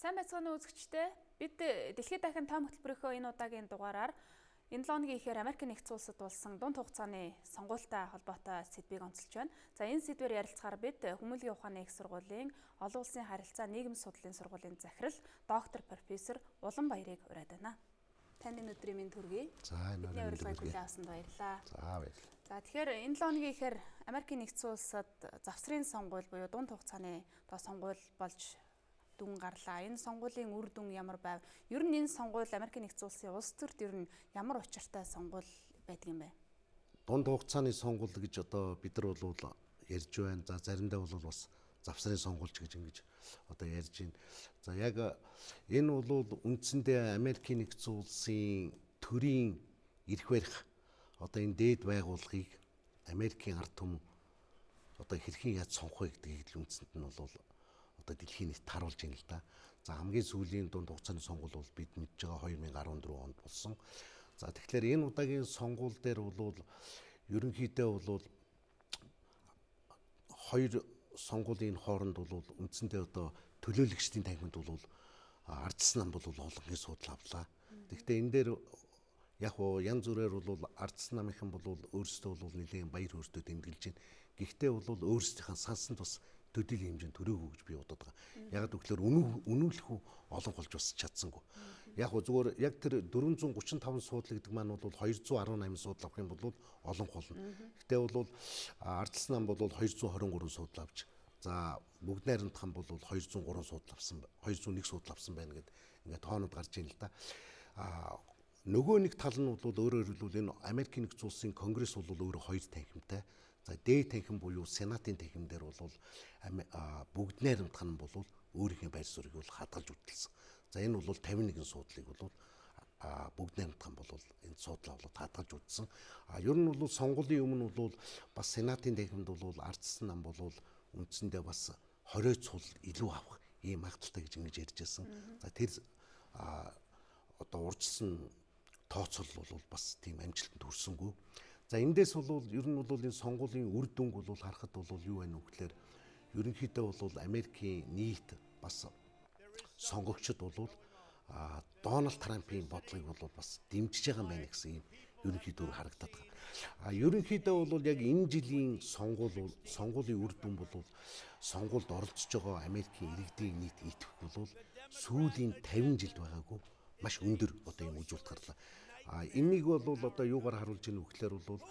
Сайн байцгаана уу үзэгчдээ. Бид Дэлхийд дахин том хөтөлбөрийнхөө энэ удаагийн дугаараар энэ 7 хоногийн ихээр Америк нэгдсэн улсад болсон дунд хугацааны сонгуультай холбоотой сэдвийг онцолж байна. За, энэ сэдвээр ярилцахаар бид Хүмүүнлэгийн ухааны их сургуулийн олон улсын харилцаа нийгэм судлалын сургуулийн захирал доктор профессор Уланбаярыг ураад байна. Танд энэ өдрийн мэнд хүргэе. За, энэ өдрийн урилгыг хүлээн авсанд баярлалаа. За, баярлалаа. За, тэгэхээр энэ 7 хоногийн ихээр Америкийн нэгдсэн улсад завсрын сонгуул буюу дунд хугацааны одоо сонгуул болж дүн гарлаа. Энэ сонгуулийн үр дүн ямар байв? Ер нь энэ сонгуул Америкийн нэгдсэн улсын улс төрд ер нь ямар учиртай сонгуул байдаг юм бэ? Дунд хугацааны сонгуул гэж одоо бид нар бол ярьж байна. За, заримдаа бол бас завсрын сонгуульч гэж ингэж одоо ярьж байна. За, яг энэ бол үндсэндээ Америкийн нэгдсэн улсын төрийн эрх барих одоо энэ дээд байгууллагыг Америкийн ард түмэн одоо хэрхэн яаж сонгох вэ гэдгийг л үндсэнд нь бол одоо дэлхийн нийт харуулж байна л да. За, хамгийн сүүлийн дунд хугацааны сонгуул бол бид мэдж байгаа 2014 онд болсон. За, тэгэхээр энэ удаагийн сонгуул дээр бол ерөнхийдөө бол хоёр сонгуулийн хооронд бол үндсэндээ одоо төлөөлөгчдийн танхимд бол ардчилсан нам бол олонхын суудлаа авлаа. Тэгэхдээ энэ дээр яг уу янз бүрээр бол ардчилсан намынхан бол өөрсдөө бол нэлээн баяр хөөртэй тэмдэглэж байна. Гэхдээ бол өөрсдийнхээ сансанд бас төдийлөн хэмжээнд төрөөгүй гэж би бодод байгаа. Яг гэвэл үнүүлэхүү олон болж бас чадсангүй. Яг уу зүгээр яг тэр 435 суудлал гэдэг маань бол 218 суудлал авах юм бол олон болно. Гэтэ бол ардчилсан нам бол 223 суудлал авч, за, бүгд найрамдах бол 203 суудлал авсан, 201 суудлал авсан байна гэд ингээд тоонууд гарч ийн л да. А нөгөө нэг тал нь бол өөрөөр хэлбэл энэ Америкийн нэгдсэн улсын Конгресс бол өөрөө хоёр танхимтай. За, дээд танхим буюу Сенатын танхим дээр бол бүгд найрамдах нь бол өөрийнхөө байр суурийг бол хадгалж үтэлсэн. За, энэ бол 51 суудлыг бол бүгд найрамдах нь бол энэ суудлаа бол хадгалж үтсэн. А ер нь бол сонгуулийн өмнө бол бас Сенатын танхимд бол ардчилсан нам бол үндсэндээ бас 20 цул илүү авах ийм магадлалтай гэж ингэж ярьж байсан. За, тэр одоо урьдчилсан тооцоол бол бас тийм амжилтанд хүрсэнгүй. За, эндээс бол ер нь бол энэ сонгуулийн үр дүнг бол харахад бол юу байна вэ гэхээр ерөнхийдөө бол Америкийн нийт бас сонгогчид бол Дональд Трампын бодлогыг бол бас дэмжиж байгаа юм байна гэсэн ийм ерөнхийдөө харагдаад байгаа. А ерөнхийдөө бол яг энэ жилийн сонгуулийн үр дүн бол сонгуульд оролцож байгаа Америкийн иргэдийн нийт итгэх бол сүүлийн 50 жилд байгаагүй маш өндөр одоо юм үзүүлэлт гарлаа. А энэнийг бол одоо юугаар харуулж ийн вэ гэхээр бол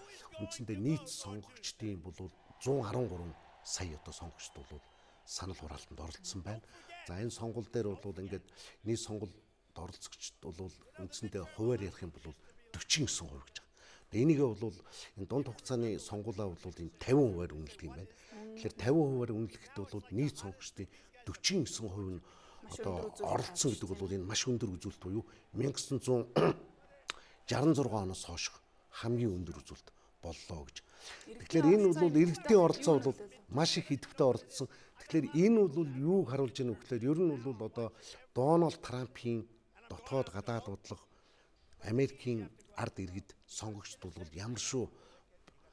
үндсэндээ нийт сонгогчдын бол 113 сая одоо сонгогчд бол санал хураалтанд оролцсон байна. За, энэ сонгуул дээр бол ингээд нийт сонгуульд оролцогчд бол үндсэндээ хувиар ярих юм бол 49% гэж байгаа. Тэгээ энийгээ бол энэ дунд хугацааны сонгуулаа бол энэ 50%-аар үнэлдэг юм байна. Тэгэхээр 50%-аар үнэлэхэд бол нийт сонгогчдын 49% нь одоо оролцсон гэдэг бол энэ маш өндөр үзүүлэлт буюу 1966 оноос хойш хамгийн өндөр үзүүлэлт боллоо гэж. Тэгэхээр энэ бол иргэдийн оролцоо бол маш их идэвхтэй оролцсон. Тэгэхээр энэ бол юуг харуулж байна вэ гэхээр ер нь бол одоо Дональд Трампын дотоод гадаад бодлого Америкийн ард иргэд сонгогчд бол ямар шүү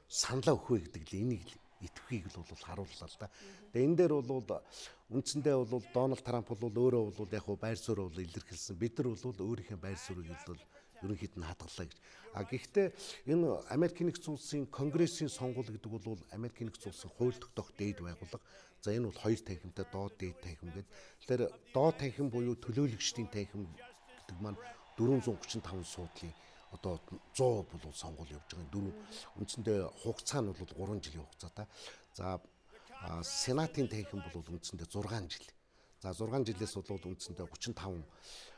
саналаа өгөх вэ гэдэг л энийг итгэхийг л бол харууллаа л да. Тэгээ энэ дээр бол үндсэндээ бол Дональд Трамп бол өөрөө бол яг хуу байр суурь бол илэрхийлсэн. Бид нар бол өөрийнхөө байр суурийг бол ерөнхийд нь хадгаллаа гэж. А гэхдээ энэ Америкийн нэгдсэн улсын Конгрессийн сонгуул гэдэг бол Америкийн нэгдсэн улсын хууль тогтоох дээд байгууллага. За, энэ бол хоёр танхимтай, доод дээд танхим гэдэг. Тэгэхээр доод танхим буюу төлөөлөгчдийн танхим гэдэг маань 435 суудлын одоо 100 бол сонгуул явж байгаа. Дөрөв үндсэндээ хугацаа нь бол 3 жилийн хугацаатай. За, Сенатын танхим бол үндсэндээ 6 жил. За, 6 жилээс бол үндсэндээ 35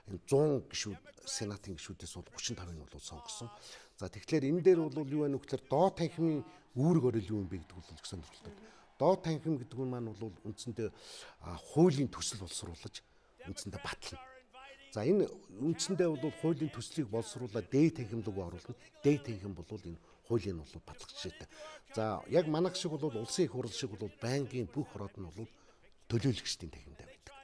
энэ 100 гишүүд, Сенатын гишүүдээс бол 35-ыг бол сонгосон. За, тэгэхээр энэ дээр бол юу байна вэ гэхээр доод танхимын үүрэг орил юу юм бэ гэдэг бол их сонирхолтой. Доод танхим гэдэг нь маань бол үндсэндээ хуулийн төсөл боловсруулах, үндсэндээ батлна. За, энэ үндсэндээ бол хуулийн төслийг боловсруулаад дээд танхим руу оруулна. Дээд танхим бол энэ хуулийн бол батлах жишээтэй. За, яг манайх шиг бол улсын их хурл шиг бол байнгын бүх хороод нь бол төлөөлөгчдийн танхимтай байдаг.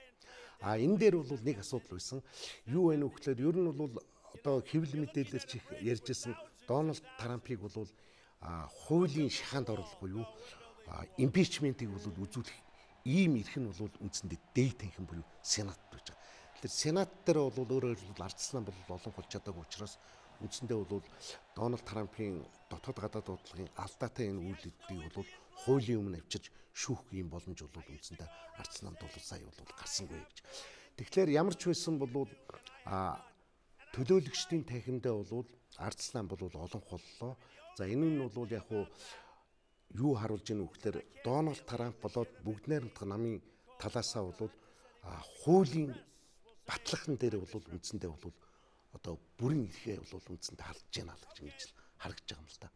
А энэ дээр бол нэг асуудал байсан. Юу байна вэ гэхээр ер нь бол одоо хэвлэл мэдээлэлээр ч их ярьж байсан Дональд Трампыг бол хуулийн шахаанд оруулах буюу импичментийг бол үзүүлэх ийм эрх нь бол үндсэндээ дээд танхим буюу Сенат байж байгаа. Тэгэхээр Сенат дээр бол өөрөөр хэлбэл ардчилсан нам бол олон болж чадаагүй учраас үндсэндээ бол Дональд Трампын дотоод гадаад бодлогын алдаатай энэ үйлдэлийг бол хуулийн өмнө авчирч шүүх юм боломж бол үндсэндээ ардчилсан намд бол сая бол гарсангүй гэж. Тэгэхээр ямар ч байсан бол төлөөлөгчдийн танхимдаа бол ардчилсан нам бол олон боллоо. За энэ нь бол яг уу юу харуулж ийн вэ гэхээр Дональд Трамп болоод бүгд найрамдах намын талаасаа бол хуулийн батлахын дээр бол үндсэндээ бол одоо бүрэн эрхээ бол үндсэндээ халдж байна л гэж ингэж харагдаж байгаа юм л та.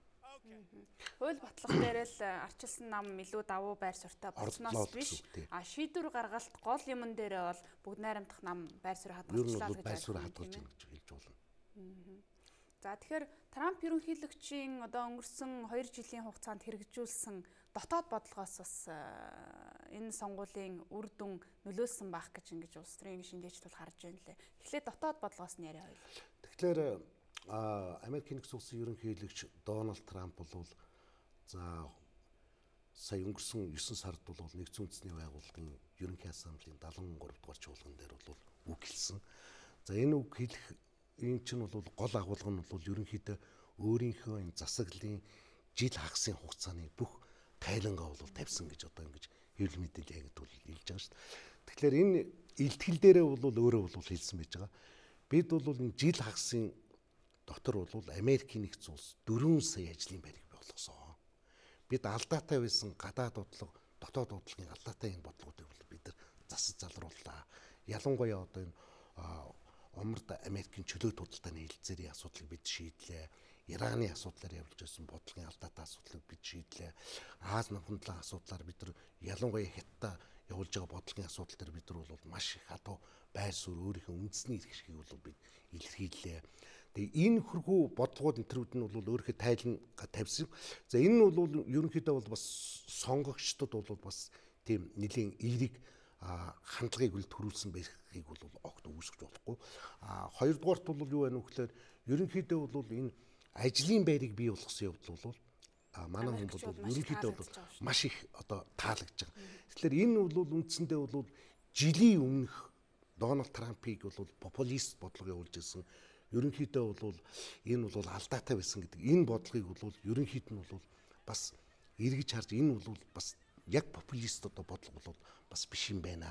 Хууль батлах дээр л ардчилсан нам илүү давуу байр суурьтай болсноос биш. Шийдвэр гаргалт гол юмн дээр бол бүгд найрамдах нам байр суурь хадгалчлаа гэж байр суурь хадгалж байна гэж хэлж болно. За тэгэхээр Трамп ерөнхийлөгчийн одоо өнгөрсөн 2 жилийн хугацаанд хэрэгжүүлсэн дотоод бодлогоос бас энэ сонгуулийн үр дүн нөлөөлсөн байх гэж ингэж улс төрийн шинжээчд бол харж байна лээ. Эхлээд дотоод бодлогоос нь яриа хоёул. Тэгэхээр Америк нэгдсэн улсын ерөнхийлөгч Дональд Трамп бол за сая өнгөрсөн 9 сард бол нэгдсэн үндэсний байгууллагын ерөнхий ассамблеийн 73 дугаар чуулган дээр бол үг хэлсэн. За энэ үг хэлэх энэ чинь бол гол агуулга нь бол ерөнхийдөө өөрийнхөө энэ засаглалын жил хагасын хугацааны бүх тайлангаа бол тавьсан гэж одоо ингэж хэвлэл мэдээлэл агент бол хэлж байгаа шүү дээ. Тэгэхээр энэ илтгэл дээрээ бол өөрөө бол хэлсэн байж байгаа. Бид бол энэ жил хагасын дотор бол Америкийн нэгдсэн улс 4 сая ажлын байрыг бий болгосон. Бид алдаатай байсан гадаад бодлого, дотоод бодлогын алдаатай энэ бодлогоодыг бол бид нар засаж залрууллаа. Ялангуяа одоо энэ оморд Америкийн чөлөөт худалдааны хэлэлцээрийн асуудлыг бид шийдлээ. Ираны асуудлаар явуулж байсан бодлогын алдаатай асуудлыг бид шийдлээ. Аз намхан асуудлаар бид нар ялангуяа Хятадтай явуулж байгаа бодлогын асуудал дээр бид нар бол маш их хатуу байр суурь өөрийнхөө үндэсний эрх ашгийг бол бид илэрхийллээ. Тэгээ энэ хөрхүү бодлогууд энтрүүд нь бол өөрийнхөө тайлан тавьсан. За энэ нь бол ерөнхийдөө бол бас сонгогчдод бол бас тийм нэлийн эерэг хандлагыг үл төрүүлсэн байхыг бол огт үүсгэж болохгүй. Хоёрдугаарт бол юу байна вэ гэхээр ерөнхийдөө бол энэ ажлын байрыг бий болгосон явдал бол манай хүн бол ерөнхийдөө бол маш их одоо таалагдж байгаа. Тэгэхээр энэ бол үндсэндээ бол жилийн өмнөх Дональд Трампыг бол популист бодлого явуулж ирсэн. Ерөнхийдөө бол энэ бол алдаатай байсан гэдэг энэ бодлогыг бол ерөнхийд нь бол бас эргэж харж энэ бол бас яг популист одоо бодлого бол бас биш юм байна.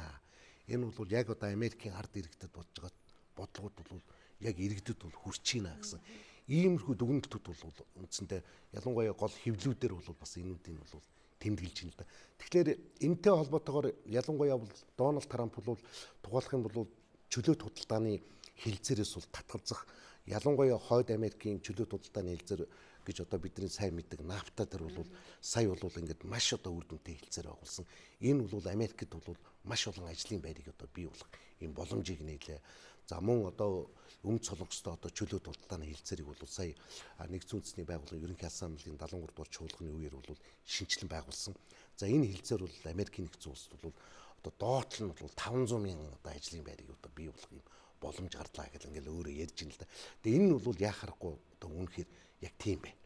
Энэ бол яг одоо Америкийн ард иргэдэд бодож байгаа бодлогод бол яг иргэдэд бол хүрч ийна гэсэн иймэрхүү дүгнэлтүүд бол үндсэндээ ялангуяа гол хэвлүүдээр бол бас энүүдийг бол тэмдэглэж байна л да. Тэгэхээр энэтэй холбоотойгоор ялангуяа бол Дональд Трамп бол тухайлах юм бол чөлөөт худалдааны хэлэлцээрээс бол татгалзах, ялангуяа Хойд Америкийн чөлөөт худалдааны хэлэлцээр гэж одоо бидний сайн мэддэг нафта дээр бол сая бол ингээд маш одоо үр дүнтэй хэлэлцээр байгуулсан. Энэ бол Америкт бол маш олон ажлын байрыг одоо бий болох юм боломжийг нээлээ. За мөн одоо Өмнөд Солонгостой одоо чөлөөт худалдааны хэлэлцээрийг бол сая нэгдсэн үндэсний байгууллагын ерөнхий ассамблеийн 73 дугаар чуулганы үеэр бол шинэчлэн байгуулсан. За энэ хэлэлцээр бол Америкийн нэгдсэн улсад бол одоо доотлол нь бол 500 мянган одоо ажлын байрыг одоо бий болох юм боломж гарлаа гэл ингээл өөрөө ярьж байна л да. Тэгээ энэ нь бол яа харахгүй одоо үнэхээр яг тийм байна.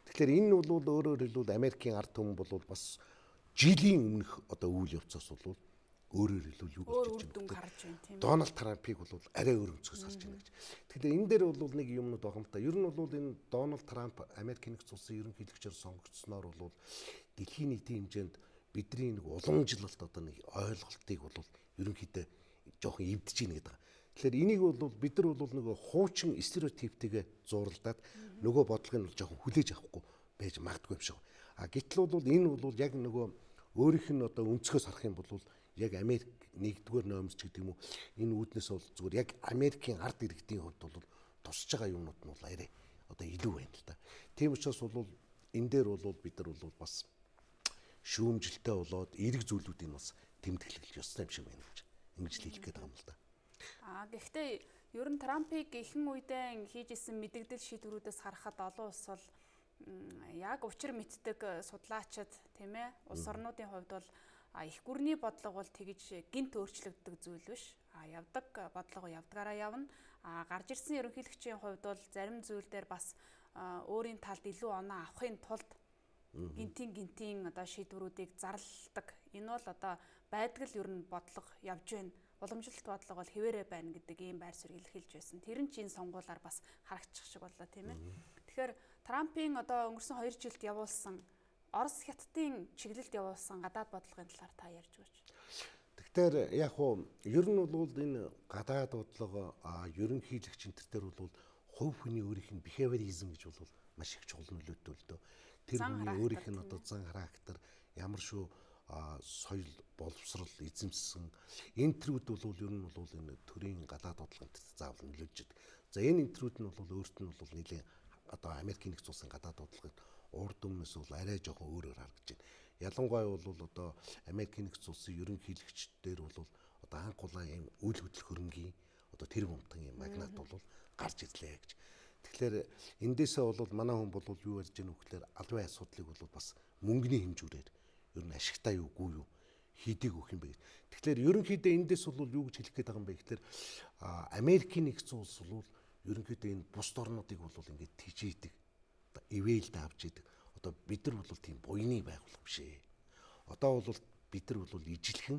Тэгэхээр энэ нь бол өөрөөр хэлбэл Америкийн ард түмэн бол бас жилийн өмнөх одоо үйл явцаас бол өөрөөр хэлбэл юу болж байна тийм ээ. Дональд Трампыг бол арай өөр өнцгөөс харж байна гэж. Тэгэхээр энэ дээр бол нэг юмнууд байгаа юм та. Ер нь бол энэ Дональд Трамп Америкийн нэгдсэн улсын ерөнхийлөгчөөр сонгогдсноор бол дэлхийн нийтийн хэмжээнд бидний нэг уламжлалт одоо нэг ойлголтыг бол ерөнхийдөө жоохон эвдэж гин гэдэг. Тэгэхээр энийг бол бид нар бол нөгөө хуучин стереотиптэйгээ зууралдаад нөгөө бодлогыг нь жоохон хүлээж авахгүй байж магадгүй юм шиг. А гэтэл бол энэ бол яг нөгөө өөрийнх нь одоо өнцгөөс харах юм бол яг Америк нэгдүгээр номер ч гэдэг юм уу энэ үүднээс бол зүгээр яг Америкийн ард иргэдийн хувьд бол тусч байгаа юмнууд нь бол арай одоо илүү байна л да. Тийм учраас бол энэ дээр бол бид нар бол бас шүүмжлэлтэй болоод эерэг зүйлүүдийг бас тэмдэглэх ёстой юм шиг байна гэж ингэж л хэлэх гээд байгаа юм л да. Гэхдээ ер нь Трампыг ихэнх үедээ хийж исэн мэдэгдэл шийдвэрүүдээс харахад олон улс бол яг учир мэддэг судлаачид тийм ээ улс орнуудын хувьд бол их гүрний бодлого бол тэгж гинт өөрчлөгддөг зүйл биш. Явдаг бодлого явдгаараа явна. Гарч ирсэн ерөнхийлөгчийн хувьд бол зарим зүйл дээр бас өөрийн талд илүү оноо авахын тулд гинтийн одоо шийдвэрүүдийг зарладаг. Энэ бол одоо байдаг л ер нь бодлого явж байна. уламжлалт бодлого бол хэвээрээ байна гэдэг ийм байр суурь илэрхийлж байсан. Тэр нь чинь сонгуулаар бас харагдчих шиг боллоо, тийм ээ. Тэгэхээр Трампын одоо өнгөрсөн 2 жилд явуулсан Орос Хятадын чиглэлд явуулсан гадаад бодлогын талаар та ярьж өгөөч. Тэгэхээр яг хуу ер нь бол энэ гадаад бодлого ерөнхийлөгч энэ төр бол хувь хүний өөрийнх нь behaviorism гэж бол маш их чухал нөлөөтэй л дөө. Тэр хүний өөрийнх нь одоо зан характер ямар шүү соёл боловсрал эзэмссэн энэ төрүүд бол ер нь бол энэ төрийн гадаад бодлогод заавал нөлөөлж идэг. За энэ энтрүүд нь бол өөрт нь бол нэлээд одоо Америкийн нэгдсэн улсын гадаад бодлогод урд өмнөөс бол арай жоохон өөрөөр харагдаж байна. Ялангуяа бол одоо Америкийн нэгдсэн улсын ерөнхийлөгчдөр бол одоо анх улаан ийм үйл хөдлөх хөрөнгийн одоо тэр бумтан ийм магнат бол гарч ирлээ гэж. Тэгэхээр эндээсээ бол манай хүн бол юу ярьж байгаа нөхлөөр албан асуудлыг бол бас мөнгөний хэмжүүрээр ер нь ашигтай юу үгүй юу хийдэг өгөх юм бэ гэж. Тэгэхээр ерөнхийдөө эндээс бол юу гэж хэлэх гээд байгаа юм бэ гэхээр Америкийн нэгдсэн улс бол ерөнхийдөө энэ бусд орнуудыг бол ингээд тижээдэг. Одоо ивээлд авч идэг. Одоо бид нар бол тийм буйны байгууллага биш ээ. Одоо бол бид нар бол ижилхэн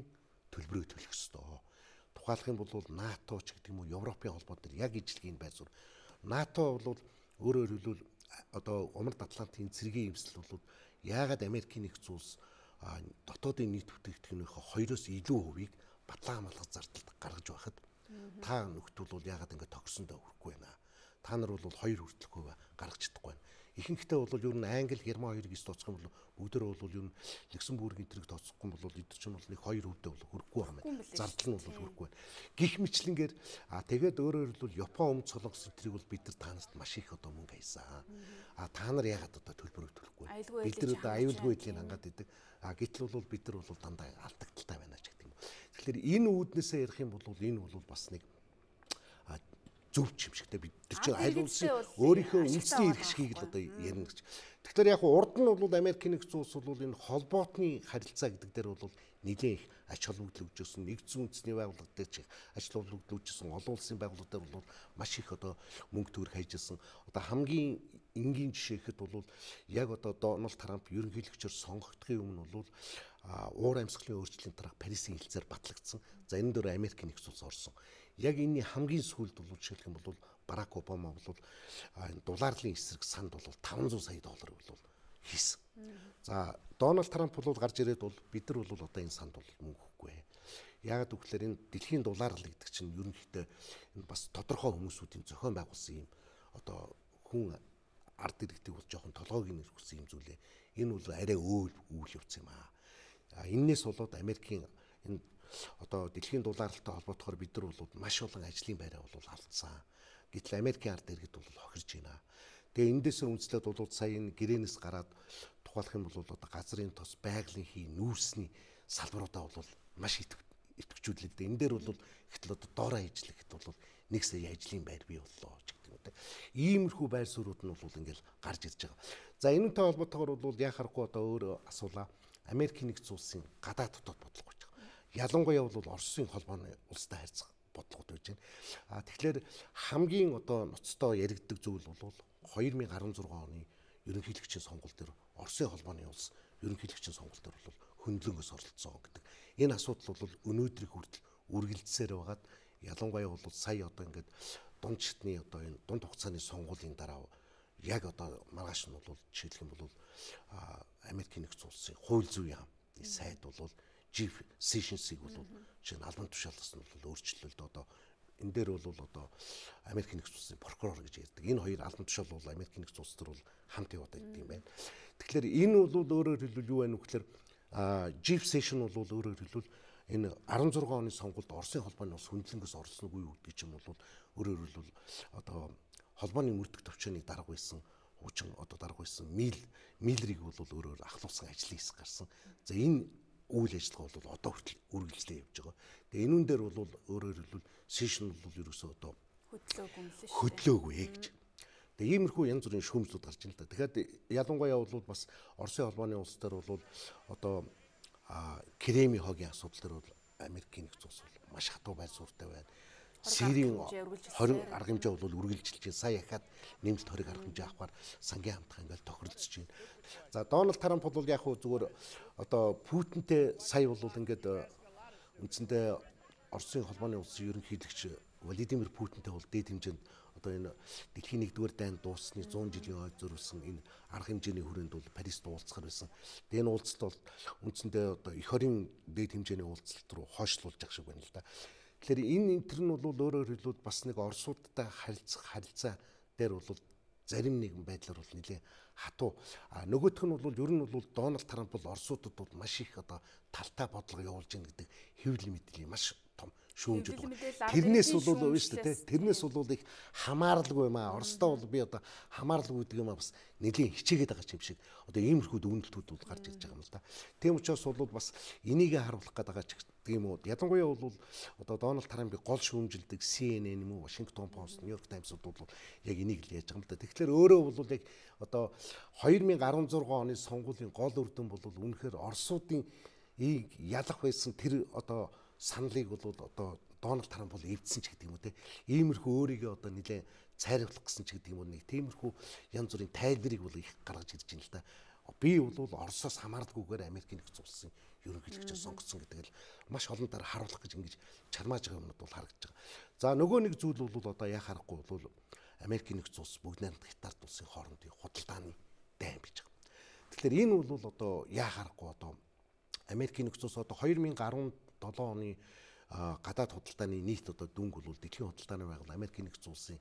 төлбөрөө төлөх ёстой. Тухайлах юм бол НАТО ч гэдэг юм уу Европын холбоо дээр яг ижилхэн байр суурь. НАТО бол өөрөөр хэлбэл одоо Умард Атлантын цэргийн эвсэл бол яагаад Америкийн нэгдсэн улс дотоодын нийт бүтээгдэхүүнийхээ 2-оос илүү хувийг батлан хамгаалах зардалд гаргаж байхад та нөхд бол яагаад ингэ тохирсондоо хүрэхгүй байна. Та нар бол 2 хүртэлх хувь гаргаж чадахгүй байна. Ихэнхдээ бол ер нь Англи, Герман хоёрыг ис тооцох юм бол бүгдээр бол ер нь Люксембургийн тэрэг тооцохгүй бол эдгээр чинь бол нэг 2 хувьдээ бол хүрэхгүй байгаа юм. Зардал нь бол хүрэхгүй байна. Гэх мэтлэнгээр тэгээд өөрөөр хэлбэл Япон, Өмнөд Солонгос тэрийг бол бид нар та нарт маш их одоо мөнгө хайсан. Та нар яагаад одоо төлбөрөө төлөхгүй? Бид нар одоо аюулгүй эдлийн хангаад идэг. Гэтэл бол бид нар бол дандаа алдагдaltaй байна ч гэдэг юм. Тэгэхээр энэ үүднээсээ ярих юм бол энэ бол бас нэг зөв юм шигтэй бид тэр чинь аль улсын өөрийнхөө үндэсний эрх ашигыг л одоо ярина гэж. Тэгэхээр яг урд нь бол Америкийн нэгдсэн улс бол энэ холбоотны харилцаа гэдэг дээр бол нэлээд их ач холбогдол өгч ирсэн. Нэгдсэн үндэсний байгууллага дээр ч ач холбогдол өгч ирсэн. Олон улсын байгууллага дээр бол маш их одоо мөнгө төгрөг хайж ирсэн. Одоо хамгийн энгийн жишээ гэхэд бол яг одоо Дональд Трамп ерөнхийлөгчөөр сонгогдохын өмнө бол уур амьсгалын өөрчлөлийн дараах Парисын хэлцээр батлагдсан. За энэ дээр Америкийн нэгдсэн улс орсон. Яг энэний хамгийн сүүлд бол жишээлх юм бол Барак Обама бол энэ долларын эсрэг санд бол 500 сая доллар бол хийсэн. За Дональд Трамп бол гарч ирээд бол бид нар бол одоо энэ санд бол мөнгө өгөхгүй. Яагаад гэвэл энэ дэлхийн доллар л гэдэг чинь ерөнхийдөө энэ бас тодорхой хүмүүсүүдийн зохион байгуулсан юм одоо хүн ард иргэдийг бол жоохон толгойг нь өргөсөн юм зүйлээ. Энэ бол арай өөр үйл явц юм аа. Эннээс болоод Америкийн энэ одоо дэлхийн долларалтай холбоотохоор бид нар бол маш олон ажлын байраа бол алдсан. Гэтэл Америкийн ард иргэд бол хохирж байна. Тэгээ эндээсээ үндэслээд бол сая энэ гэрээнээс гараад тухайлах юм бол одоо газрын тос, байгалийн хий, нүүрсний салбаруудаа бол маш идэвхжүүлээд энэ дээр бол ихтэл одоо доороо ажиллах гэхэд бол 1 сая ажлын байр бий боллоо ч гэдэг юм те. Иймэрхүү байр суурьуд нь бол ингээл гарч ирж байгаа. За энэнтэй холбоотойгоор бол яхахгүй одоо өөр асуулаа. Америкийн нэгдсэн улсын гадаад дотоод бодлого гэж байгаа. Ялангуяа бол Оросын холбооны улстай харьцах бодлогод байж байна. Тэгэхээр хамгийн одоо ноцтой яригддаг зүйл бол 2016 оны ерөнхийлөгчийн сонгуул дээр Оросын холбооны улс ерөнхийлөгчийн сонгуул дээр бол хөндлөнгөөс оролцсон гэдэг. Энэ асуудал бол өнөөдрийг хүртэл үргэлжсээр байгаад ялангуяа бол сая одоо ингээд дунд шатны одоо энэ дунд хугацааны сонгуулийн дараа яг одоо маргааш нь бол жишээлх юм бол Америкийн нэгдсэн улсын хууль зүйн яамны сайд бол Jeff Sessions-ийг бол жишээ нь албан тушаалаас нь бол өөрчлөлт одоо энэ дээр бол одоо Америкийн нэгдсэн улсын прокурор гэж ярьдаг. Энэ хоёр албан тушаал бол Америкийн нэгдсэн улс төр бол хамт яваад байдаг юм байна. Тэгэхээр энэ бол өөрөөр хэлбэл юу байна вэ гэхээр Jeff Sessions бол өөрөөр хэлбэл энэ 16 оны сонгуульд Оросын холбооны улс хөндлөнгөөс орсон үгүй юу гэдэг чинь бол өөрөөр хэлбэл одоо холбооны мөрдөх төвчөөний дарга байсан хуучин одоо дарга байсан Миллерийг бол өөрөөр ахлуулсан ажлын хэсэг гарсан. За энэ үйл ажиллагаа бол одоо хүртэл үргэлжлээ явж байгаа. Тэгээ энүүн дээр бол өөрөөр хэлбэл Sessions бол ерөөсөө одоо хөдлөөгүй юм л шүү. Хөдлөөгүй гэж. Тэгээ иймэрхүү янз бүрийн шүүмжлүүд гарч ийн л да. Тэгэхээр ялангуяа бол бас Оросын холбооны улс дээр бол одоо Кремийн хогийн асуудал дээр бол Америкийн нэгдсэн улс бол маш хатуу байр суурьтай байна. Сирийн 20 арга хэмжээ бол үргэлжилж байна. Сая яхад нэмэлт 20 арга хэмжээ авахар сангийн хамтхан ингээл тохиролцож байна. За Дональд Трамп бол яг хөө зүгээр одоо Путинтэй сая бол ингээд үндсэндээ Оросын холбооны улсын ерөнхийлөгч Владимир Путинтэй бол дээд хэмжээнд одоо энэ дэлхийн 1-р дайн дууссаны 100 жилийн ойд зориулсан энэ арга хэмжээний хүрээнд бол Парист уулзахар байсан. Тэгээ энэ уулзалт бол үндсэндээ одоо эх орын дээд хэмжээний уулзалт руу хойшлуулж явах шиг байна л да. Тэгэхээр энэ тэр нь бол өөрөөр хэлбэл бас нэг Оросуудтай харилцах харилцаа дээр бол зарим нэгэн байдлаар бол нэлээд хатуу. А нөгөөх нь бол ер нь бол Дональд Трамп бол Оросуудад бол маш их одоо талтай бодлого явуулж гин гэдэг хэвлэл мэдээлэл маш том шүүмжүүд байна. Тэрнээс бол шүү дээ, тэрнээс бол их хамааралгүй юм аа. Оростой бол би одоо хамааралгүй гэдэг юм аа бас нэлээд хичээгээд байгаа юм шиг одоо иймэрхүү дүгнэлтүүд бол гарч ирж байгаа юм л да. Тийм учраас бол бас энийг харуулах гээд байгаа ч гэдэг юм уу. Ялангуяа бол одоо Дональд Трампыг гол шүүмжилдэг CNN юм уу, Washington Post, New York Times бол яг энийг л яаж байгаа юм л да. Тэгэхээр өөрөө бол яг одоо 2016 оны сонгуулийн гол үр дүн бол үнэхээр Оросуудын ийг ялах байсан тэр одоо саналыг бол одоо Дональд Трамп бол эвдсэн ч гэдэг юм уу те. Иймэрхүү өөрийгөө одоо нэлээд цайруулах гэсэн ч гэдэг юм уу, нэг тиймэрхүү янз бүрийн тайлбарыг бол их гаргаж ирж байна л да. Би бол Оросоос хамааралгүйгээр Америкийн нэгдсэн улсын ерөнхийлөгчөөр сонгогдсон гэдэг л маш олон дараа харуулах гэж ингэж чармааж байгаа юмнууд бол харагдаж байгаа. За нөгөө нэг зүйл бол одоо яа харахгүй бол Америкийн нэгдсэн улс бүгд найрамдах Хятад улсын хоорондын худалдааны дайн гэж байгаа. Тэгэхээр энэ бол одоо яа харахгүй одоо Америкийн нэгдсэн улс одоо 2017 оны гадаад худалдааны нийт одоо дүнг бол дэлхийн худалдааны байгууллага Америкийн нэгдсэн улсын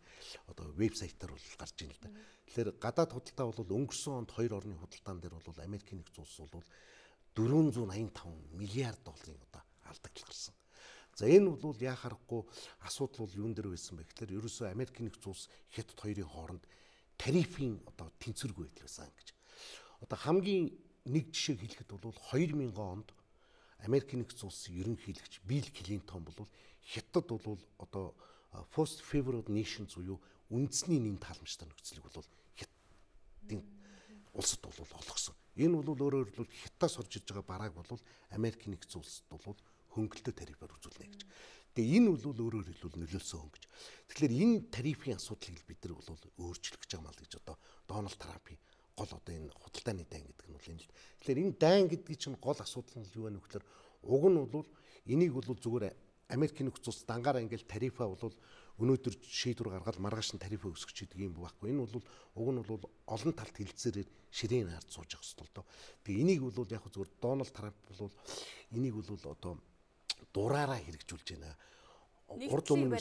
одоо вебсайтаар бол гарч ийн л да. Тэгэхээр гадаад худалдаа бол өнгөрсөн онд хоёр орны худалдаан дээр бол Америкийн нэгдсэн улс бол 485 миллиард долларын одоо алдагдал гарсан. За энэ бол яа харахгүй асуудал бол юун дээр байсан бэ гэхээр ерөөсөө Америкийн нэгдсэн улс Хятад хоёрын хооронд тарифын одоо тэнцвэргүй байдал байсан гэж. Одоо хамгийн нэг жишээг хэлэхэд бол 2000 онд Америкийн нэгдсэн улсын ерөнхийлөгч Билл Клинтон бол Хятад бол одоо Most Favored Nation буюу үндэсний нэн тааламжтай нөхцөлийг бол Хятадын улсад бол олгосон. Энэ бол өөрөөр хэлбэл Хятадаас орж иж байгаа барааг бол Америкийн нэгдсэн улсад бол хөнгөлөлтөй тарифаар үзүүлнэ гэж. Тэгээ энэ бол өөрөөр хэлбэл нөлөөлсөн хөнгөж. Тэгэхээр энэ тарифын асуудлыг бид нар бол өөрчлөх гэж байгаа мал гэж одоо Дональд Трампын гол одоо энэ худалдааны дайн гэдэг нь бол энэ л. Тэгэхээр энэ дайн гэдгийг чинь гол асуудал нь юу вэ гэхээр уг нь бол энийг бол зүгээр Америкийн нэгдсэн улс дангаараа ингээл тарифаа бол өнөөдөр шийдвэр гаргаад маргааш нь тарифаа өсгөх гэдэг юм байхгүй. Энэ бол уг нь бол олон талт хэлцээрээр ширээн хард сууж явах хэрэгтэй л доо. Тэгээ энийг бол яг зүгээр Дональд Трамп бол энийг бол одоо дураараа хэрэгжүүлж байна. Урд өмнө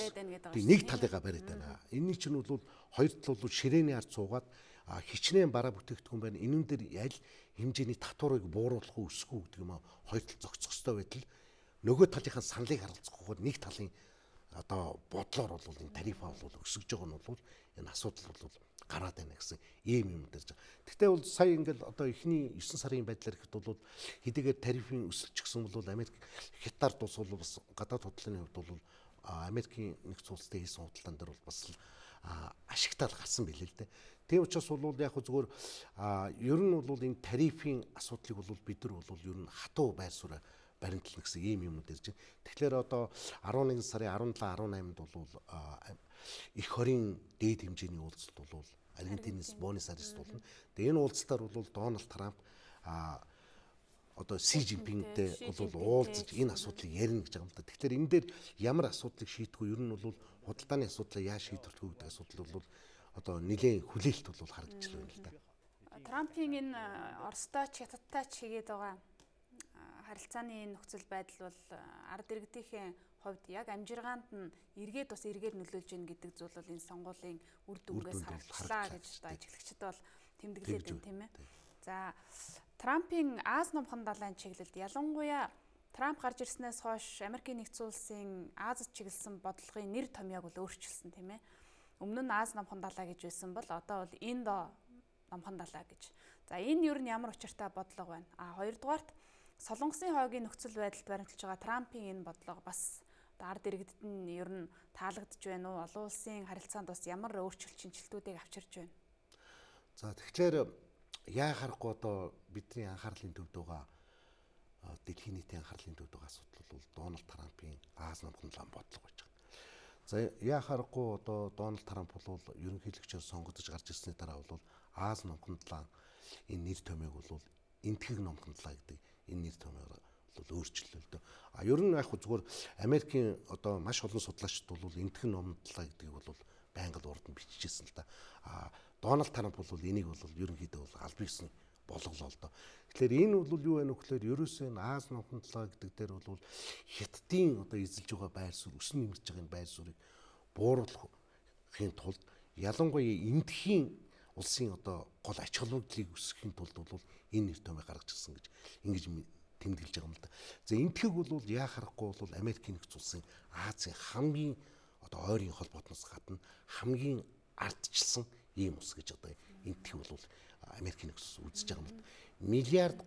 нэг талыгаа бариад байна. Энэний чинь бол хоёр тал бол ширээний ард суугаад хичнээн бараа бүтээгдэхүүн байна. Энүүн дээр аль хэмжээний татварыг бууруулах уу өсгөх үү гэдэг юм аа хоёр тал зохицох ёстой байтал нөгөө талынхаа саналыг харалцахгүйгээр нэг талын одоо бодлоор бол энэ тарифаа бол өсөж байгаа нь бол энэ асуудал бол гараад байна гэсэн ийм юм дэрж байгаа. Гэхдээ бол сая ингээл одоо эхний 9 сарын байдлаар ихэд бол хэдийгээр тарифын өсөлт гэсэн бол Америк Хятад улс бол бас гадаад худалдааны хувьд бол Америкийн нэгдсэн улстай хийсэн худалдаан дээр бол бас ашигтай гарсан билээ л дээ. Тийм учраас бол яг зүгээр ер нь бол энэ тарифын асуудлыг бол бид нар бол ер нь хатуу байр суурь баримтлана гэсэн ийм юмнууд ирж байна. Тэгэхээр одоо 11 сарын 17 18-нд бол эх хорийн дээд хэмжээний уулзалт бол Аргентинээс Буэнос Айрест болно. Тэгээ энэ уулзалтаар бол Дональд Трамп одоо Си Жинпингтэй бол уулзаж энэ асуудлыг ярина гэж байгаа юм л да. Тэгэхээр энэ дээр ямар асуудлыг шийдэх вэ? Ер нь бол худалдааны асуудлаа яаж шийдвэрлэх вэ гэдэг асуудал бол одоо нэлээд хүлээлт бол харагдаж байна л да. Трампын энэ Оростой ч Хятадтай ч хийгээд байгаа харилцааны нөхцөл байдал бол ард иргэдийнхээ хувьд яг амжиргаанд нь эргээд бас эргээр нөлөөлж гин гэдэг зүйл бол энэ сонгуулийн үр дүнгээс харагдлаа гэж одоо ажиглагчид бол тэмдэглээд байна, тийм ээ. За Трампын Аз номхон далайн чиглэлд ялангуяа Трамп гарч ирснээс хойш Америкийн нэгдсэн улсын Азад чиглэсэн бодлогын нэр томьёог бол өөрчилсөн, тийм ээ. Өмнө нь Аз номхон далай гэж байсан бол одоо бол Индо номхон далай гэж. За энэ ер нь ямар учиртай бодлого байна? А хоёрдугаарт Солонгосын хойгийн нөхцөл байдалд баримталж байгаа Трампын энэ бодлого бас ард иргэдэд нь ер нь таалагдж байна уу? Олон улсын харилцаанд бас ямар өөрчлөлт шинжилтүүдийг авчирч байна? За тэгэхээр яа харахгүй одоо бидний анхаарлын төвд байгаа дэлхийн нийтийн анхаарлын төвд байгаа асуудал бол Дональд Трампын Аз номхон далайн бодлого байж байгаа. За яа харахгүй одоо Дональд Трамп бол ерөнхийлөгчөөр сонгогдож гарч ирсний дараа бол Аз номхон далайн энэ нэр томьёог бол энтхэг номхон далай гэдэг энэ нэр томьёог бол өөрчлөлөө л дөө. А ер нь яг зүгээр Америкийн одоо маш олон судлаачид бол Энэтхэг номлолаа гэдгийг бол байнга л урд нь биччихсэн л да. А Дональд Трамп бол энийг бол ерөнхийдөө бол аль биесний болголоо л доо. Тэгэхээр энэ бол юу вэ гэхээр ерөөсөө энэ Ази номхон талаа гэдэг дээр бол Хятадын одоо эзэлж байгаа байр суурь, өсөн нэмэрч байгаа энэ байр суурийг бууруулахын тулд ялангуяа Энэтхэгийн улсын одоо гол ач холбогдлыг өсгөхийн тулд бол энэ нэр томьёо гаргаж ирсэн гэж ингэж тэмдэглэж байгаа юм л да. За Энэтхэг бол яа харахгүй бол Америкийн нэгдсэн улсын Азийн хамгийн одоо ойрын холбоотноос гадна хамгийн ардчилсан ийм улс гэж одоо Энэтхэг бол Америкийн нэгдсэн улс үзэж байгаа юм л да. 1,3 миллиард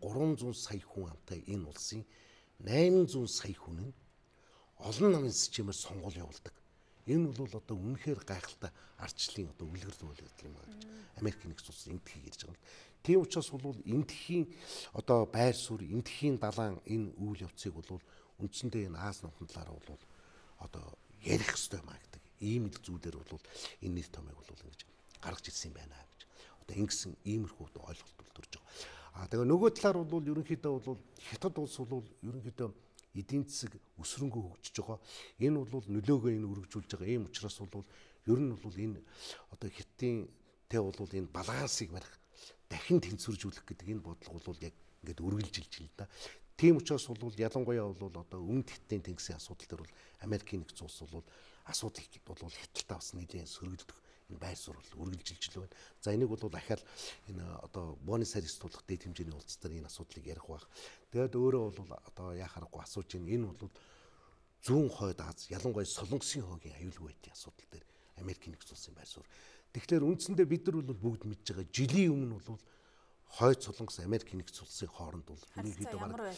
сая хүн амтай энэ улсын 800 сая хүн нь олон намын системээр сонгуул явуулдаг. Энэ бол одоо үнэхээр гайхалтай ардчлалын одоо үлгэр дуудлага юм аа гэж Америкийн нэгдсэн улс Энэтхгийг ярьж байгаа юм. Тийм учраас бол Энэтхэгийн одоо байр суурь, Энэтхэгийн далайн энэ үйл явцыг бол үндсэндээ энэ Ази номхон талаараа бол одоо ярих ёстой юм аа гэдэг ийм л зүйлээр бол энэ нэр томьёог бол ингэж гаргаж ирсэн юм байна гэж. Одоо ингэсэн иймэрхүү ойлголт бол төрж байгаа. А тэгээ нөгөө талаар бол ерөнхийдөө бол Хятад улс бол ерөнхийдөө эдийн засаг өсрөнгөө хөгжиж байгаа. Энэ бол нөлөөгөө энэ өргөжүүлж байгаа. Ийм учраас бол ер нь бол энэ одоо Хятадын тэ бол энэ балансыг барих, дахин тэнцвэржүүлэх гэдэг энэ бодлого бол яг ингээд үргэлжилж л да. Тийм учраас бол ялангуяа бол одоо өмнөд Хятадын тэнгисийн асуудал дээр бол Америкийн нэгдсэн улс бол асуудал бол Хятадтай бас нэлээд сөргөлдөх энэ байр суурь бол үргэлжилж л байна. За энийг бол ахаал энэ одоо Буэнос Айрес тулах дээд хэмжээний уулзалтаар энэ асуудлыг ярих байх. Тэгээд өөрөө бол одоо яа харахгүй асууж ин энэ бол зүүн хойд Аз ялангуяа Солонгосын хогийн аюулгүй байдлын асуудал дээр Америкийн нэгдсэн улсын байр суурь. Тэгэхээр үндсэндээ бид нар бол бүгд мэдж байгаа жилийн өмнө бол хойд Солонгос Америкийн нэгдсэн улсын хооронд бол ерөнхийдөө бараг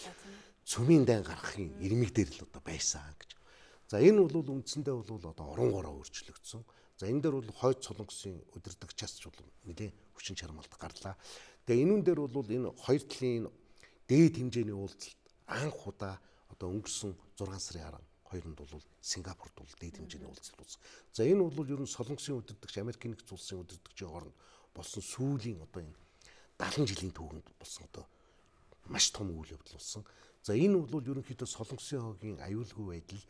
цөмийн дайн гаргахын ирмэг дээр л одоо байсан гэж. За энэ бол үндсэндээ бол одоо оронгороо өөрчлөгдсөн. За энэ дээр бол хойд Солонгосын удирдагчаас ч бол нэлээд хүчин чармаалт гарлаа. Тэгээ энүүн дээр бол энэ хоёр талын дээд хэмжээний уулзалт анх удаа одоо өнгөрсөн 6 сарын 12-нд бол Сингапурт бол дээд хэмжээний уулзалт болсон. За энэ бол ер нь Солонгосын удирдагч, Америкийн нэгдсэн улсын удирдагчийн хооронд болсон сүүлийн одоо энэ 70 жилийн түүхэнд болсон одоо маш том үйл явдал болсон. За энэ бол ерөнхийдөө Солонгосын хогийн аюулгүй байдал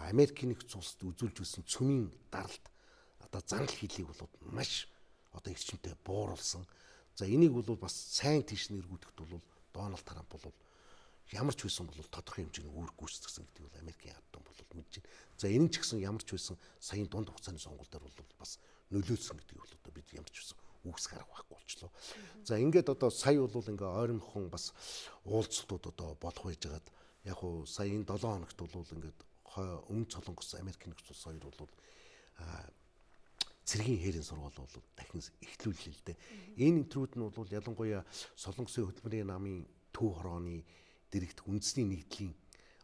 Америкийн нэгдсэн улсад үзүүлж байсан цөмийн даралт одоо занал хийлийг бол маш одоо эрчимтэй бууруулсан. За энийг бол бас сайн тийш нэргүүдэхэд бол Дональд Трамп бол ямар ч байсан бол тодорхой хэмжээний үүрэг гүйцэтгсэн гэдгийг бол Америкийн ард түмэн бол мэдж байна. За энэ ч гэсэн ямар ч байсан саяын дунд хугацааны сонгуул дээр бол бас нөлөөлсөн гэдгийг бол одоо бид ямар ч байсан үгс гарах байхгүй болчлоо. За ингээд одоо сая бол ингээ ойрмохон бас уулзалтууд одоо болох байжгаад яг уу сая энэ 7 хоногт бол ингээд өмнөд Солонгос Америкийн нэгдсэн улс хоёр бол цэргийн хээрийн сургууль бол дахин эхлүүллээ л дээ. Энэ энтрүүд нь бол ялангуяа Солонгосын хөдөлмөрийн намын төв хорооны дэрэгдэх үндэсний нэгдлийн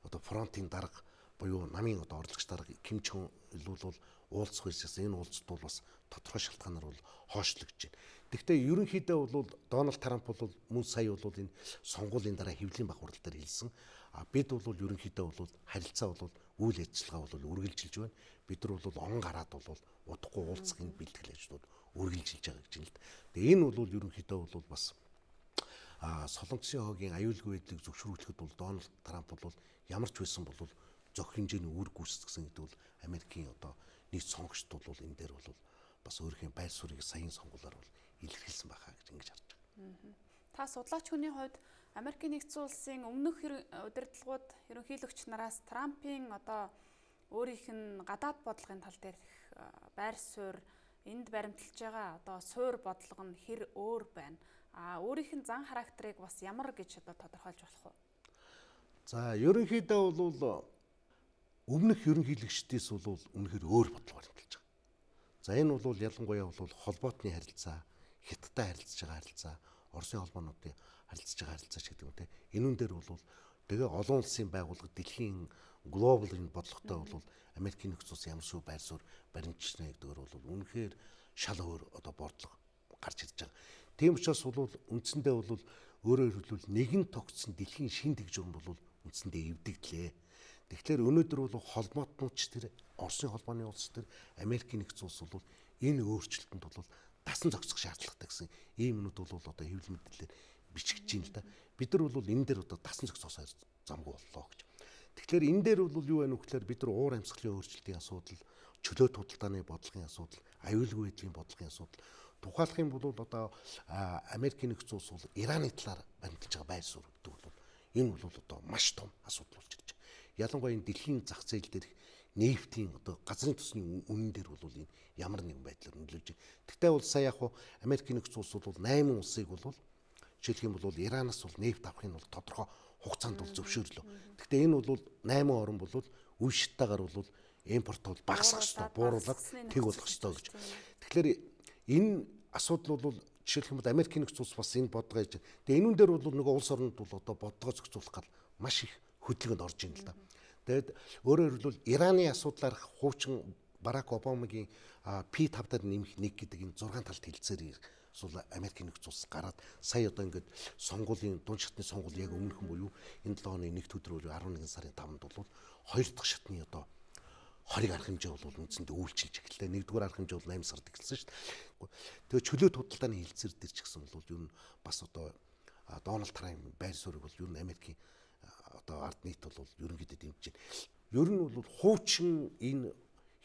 одоо фронтын дарга буюу намын одоо орлогч дарга Ким Чон Ил бол уулзах байсаас энэ уулзалт бол бас тодорхой шалтгаанаар бол хойшлогдож байна. Тэгэхдээ ерөнхийдөө бол Дональд Трамп бол мөн сая бол энэ сонгуулийн дараа хэвлэлийн баг хурал дээр хэлсэн. А бид бол ерөнхийдөө бол харилцаа бол үйл ажиллагаа бол үргэлжилж байна. Бид нар бол он гараад бол удахгүй уулзах энэ бэлтгэл ажлууд үргэлжилж байгаа гэж юм л. Тэгээ энэ бол ерөнхийдөө бол бас Солонгосын хогийн аюулгүй байдлыг зөвшөөрүүлэхэд бол Дональд Трамп бол ямар ч байсан бол зохих хэмжээний үүрэг гүйцэтгсэн гэдэг бол Америкийн одоо нийт сонгогчд бол энэ дээр бол бас өөрхийн байр суурийг саяын сонгуулиар бол илэрхийлсэн байхаа гэж ингэж харж байгаа. Та судлаач хүний хувьд Америкийн нэгдсэн улсын өмнөх удирдлагууд ерөнхийлөгч нараас Трампын одоо өөрийнх нь гадаад бодлогын тал дээр байр суурь энд баримталж байгаа одоо суур бодлого нь хэр өөр байна? А өөрийнх нь зан характерыг бас ямар гэж одоо тодорхойлж болох вэ? За ерөнхийдөө бол өмнөх ерөнхийлөгчдээс бол үнэхээр өөр бодлого баримталж байгаа. За энэ бол ялангуяа бол холбоотны харилцаа, Хятадтай харилцаж байгаа харилцаа, Оросын холбоонуудын харилцаж байгаа харилцаа ч гэдэг юм те. Энүүн дээр бол тэгээ олон улсын байгууллага дэлхийн глобал энэ бодлоготой бол Америкийн нэгдсэн улс ямар шүү байр суурь баримтжна гэдгээр бол үнэхээр шал өөр одоо бодлого гарч ирж байгаа. Тийм учраас бол үндсэндээ бол өөрөөр хэлбэл нэгэн тогтсон дэлхийн шин тэгжүүр бол үндсэндээ эвдэгдлээ. Тэгэхээр өнөөдөр бол холбоотнууд ч тэр Оросын холбооны улс тэр Америкийн нэгдсэн улс бол энэ өөрчлөлтөнд бол дасан зохицох шаардлагатай гэсэн ийм юмнууд бол одоо хэвлэл мэдээлэлээр бичигдэж байна л да. Бид нар бол энэ дээр одоо дасан зохицоос замгүй боллоо гэж. Тэгэхээр энэ дээр бол юу байна вэ гэхээр бид нар уур амьсгалын өөрчлөлтийн асуудал, чөлөөт худалдааны бодлогын асуудал, аюулгүй байдлын бодлогын асуудал. Тухайлах юм бол одоо Америкийн нэгдсэн улс бол Ираны талаар баримталж байгаа байр суурь гэдэг бол энэ бол одоо маш том асуудал болж ирж байна. Ялангуяа энэ дэлхийн зах зээл дээрх нефтийн одоо газрын төсний үнэн дээр бол энэ ямар нэгэн байдлаар нөлөөлж байна. Тэгтээ бол сая яг хуу Америкийн нэгдсэн улс бол 8 улсыг бол жишээлх юм бол Иранаас бол нефт авахын бол тодорхой хугацаанд бол зөвшөөрлөө. Гэхдээ энэ бол 8 орн бол үе шаттайгаар бол импорт бол багасгах ёстой, бууруулад тэг болох ёстой гэж. Тэгэхээр энэ асуудал бол жишээлх юм бол Америкийн нэгдсэн улс бас энэ бодлого хийж. Тэгээ энүүн дээр бол нөгөө улс орнууд бол одоо бодлогоо зохицуулах гал маш их хөдөлгөөнд орж ийн л да. Тэгээд өөрөөр хэлбэл Ираны асуудлаар хуучин Барак Обамагийн P5 дээр нэмэх 1 гэдэг энэ 6 талт хэлцээр эсвэл Америкийн нэгдсэн улс гараад сая одоо ингээд сонгуулийн дунд шатны сонгуул яг өмнөхөн буюу энэ 7 хоногийн 1 өдөр буюу 11 сарын 5-нд бол хоёр дахь шатны одоо хориг арга хэмжээ бол үндсэндээ үйлчилж эхэллээ. Нэгдүгээр арга хэмжээ бол 8 сард эхэлсэн шүү дээ. Тэгээ чөлөөт худалдааны хэлцээр дээр ч гэсэн бол ер нь бас одоо Дональд Трамп байр суурийг бол ер нь Америкийн одоо ард нийт бол ерөнхийдөө дэмжиж байна. Ер нь бол хуучин энэ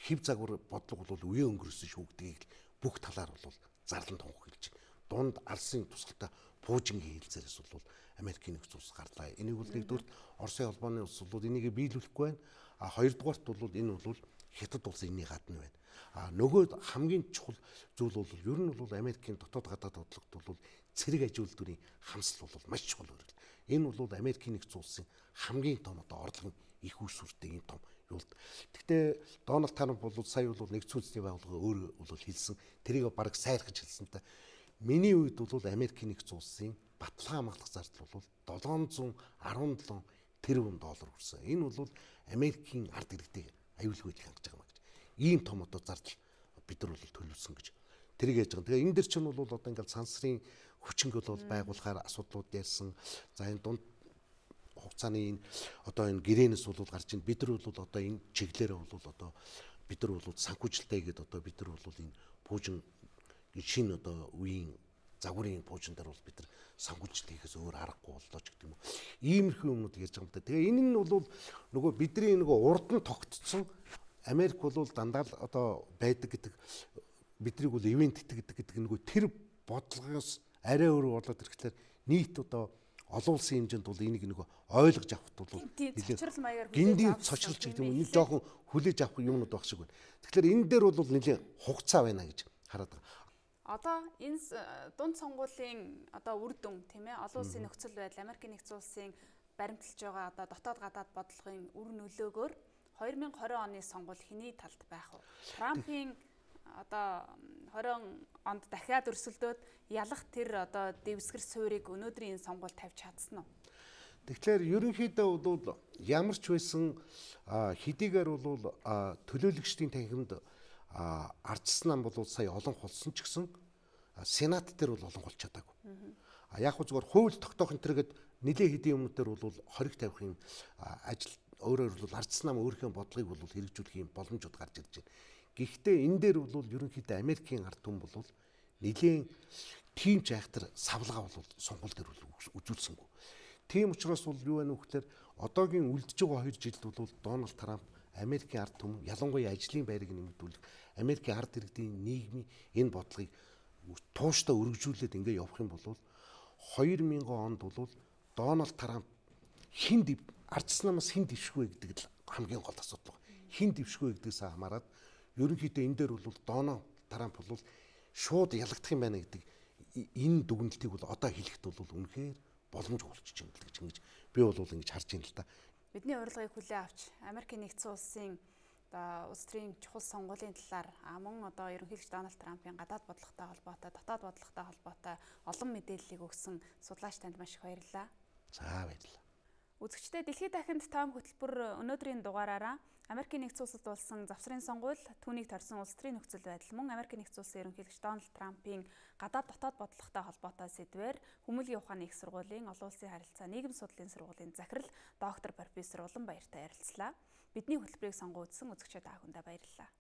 хэв загвар бодлого бол үе өнгөрсөн шүүгдгийг бүх талаар бол зарлан тунх хэлж байна. Дунд алсын тусгалтай пуужингийн хэлцээрээс бол Америкийн нэгдсэн улс гарлаа. Энийг бол нэгдүгürt Оросын холбооны улс бол энийг биелүүлэхгүй байна. А хоёрдугаарт бол энэ бол Хятад улс энэний гадна байна. А нөгөө хамгийн чухал зүйл бол ер нь бол Америкийн дотоод гадаад бодлогод бол цэрэг аж үйлдвэрийн хамсал бол маш чухал үүрэг. Энэ бол Америкийн нэгдсэн улсын хамгийн том одоо орлогын их үүсвэртэй ийм том юулт. Гэхдээ Дональд Трамп бол сая бол нэгдсэн үндэсний байгууллага өөр бол хэлсэн. Тэрийг бараг сайрхаж хэлсэн та. Миний үед бол Америкийн нэгдсэн улсын баталгаа хамгаалах зардал бол 717 тэрбум доллар хүрсэн. Энэ бол Америкийн ард иргэдийг аюулгүй байдал хангаж байгаа юм гэж. Ийм том одоо зардал бид нар бол төлөвлөсөн гэж. Тэрийг яаж байгаа. Тэгээ энэ дэр чинь бол одоо ингээл сансрын хүчинг бол байгуулахаар асуудлууд ярьсан. За энэ дунд хугацааны энэ одоо энэ гэрээнээс бол гарч ин бид нар бол одоо энэ чиглэлээр бол одоо бид нар бол санхүүжилттэй гэдэг одоо бид нар бол энэ пуужин шинэ одоо үеийн загварын пуужин дээр бол бид нар санхүүжилт хийхээс өөр аргагүй боллоо ч гэдэг юм уу. Иймэрхүү юмнууд ярьж байгаа юм да. Тэгээ энэ нь бол нөгөө бидний нөгөө урд нь тогтцсон Америк бол дандаа л одоо байдаг гэдэг бидрийг бол ивент гэдэг гэдэг нөгөө тэр бодлогоос арай өөр болоод ирэхлээр нийт одоо олон улсын хэмжээнд бол энийг нөгөө ойлгож авахт бол цочрол маягаар хүлээж авах цочролч гэдэг юм нэг жоохон хүлээж авах юмнууд байх шиг байна. Тэгэхээр энэ дээр бол нэлээд хугацаа байна гэж хараад байгаа. Одоо энэ дунд сонгуулийн одоо үр дүн тийм ээ олон улсын нөхцөл байдал Америкийн нэгдсэн улсын баримталж байгаа одоо дотоод гадаад бодлогын үр нөлөөгөөр 2020 оны сонгуул хэний талд байх вэ? Трампын одоо 20 онд дахиад өрсөлдөөд ялах тэр одоо дэвсгэр суурийг өнөөдрийн энэ сонгуул тавьж чадсан уу? Тэгэхээр ерөнхийдөө бол ямар ч байсан хэдийгээр бол төлөөлөгчдийн танхимд ардчсан нам бол сая олон холсон ч гэсэн Сенат дээр бол олон холж чадаагүй. А яг хөө зүгээр хууль тогтоох энэ төргээд нэлээ хэдийн юмнууд дээр бол хориг тавих юм ажил өөрөөр бол ардчсан нам өөрийнхөө бодлогыг бол хэрэгжүүлэх юм боломжууд гарч ирж байна. Гэхдээ энэ дээр бол ерөнхийдөө Америкийн ард түмэн бол нэлээн тийм ч айхтар савлгаа бол сонгуул дээр бол үзүүлсэнгүй. Тийм учраас бол юу байна вэ гэхээр одоогийн үлдэж байгаа 2 жилд бол Дональд Трамп Америкийн ард түмэн ялангуяа ажлын байрыг нэмэгдүүлэх, Америкийн ард иргэдийн нийгмийн энэ бодлогыг тууштай өргөжүүлээд ингээ явах юм бол 2000 онд бол Дональд Трамп хэн ардчсан намаас хэн дэвшгүй гэдэг л хамгийн гол асуудал байна. Хэн дэвшгүй гэдгээс хамаарат ерөнхийдөө энэ дээр бол Дональд Трамп бол шууд ялагдах юм байна гэдэг энэ дүгнэлтийг бол одоо хэлэхэд бол үнэхээр боломжгүй болчих юм л гэж ингэж би бол ингэж харж байна л та. Бидний урилгыг хүлээн авч Америкийн нэгдсэн улсын одоо улс төрийн чухал сонгуулийн талаар мөн одоо ерөнхийлөгч Дональд Трампын гадаад бодлоготой холбоотой, дотоод бодлоготой холбоотой олон мэдээллийг өгсөн судлаач танд маш их баярлалаа. За баярлалаа. Үзэгчдээ дэлхийд дахинд тоом хөтөлбөр өнөөдрийн дугаараараа Америкийн нэгдсэн улсад болсон завсрын сонгуул, түүнийг торсон улс төрийн нөхцөл байдал мөн Америкийн нэгдсэн улсын ерөнхийлөгч Дональд Трампын гадаад дотоод бодлоготой холбоотой сэдвээр Хүмүүлгийн ухааны их сургуулийн олон улсын харилцаа нийгэм судлалын сургуулийн захирал доктор профессор Улан Баяртай ярилцлаа. Бидний хөтөлбөрийг сонгон үзсэн үзэгчид та бүхэндээ баярлалаа.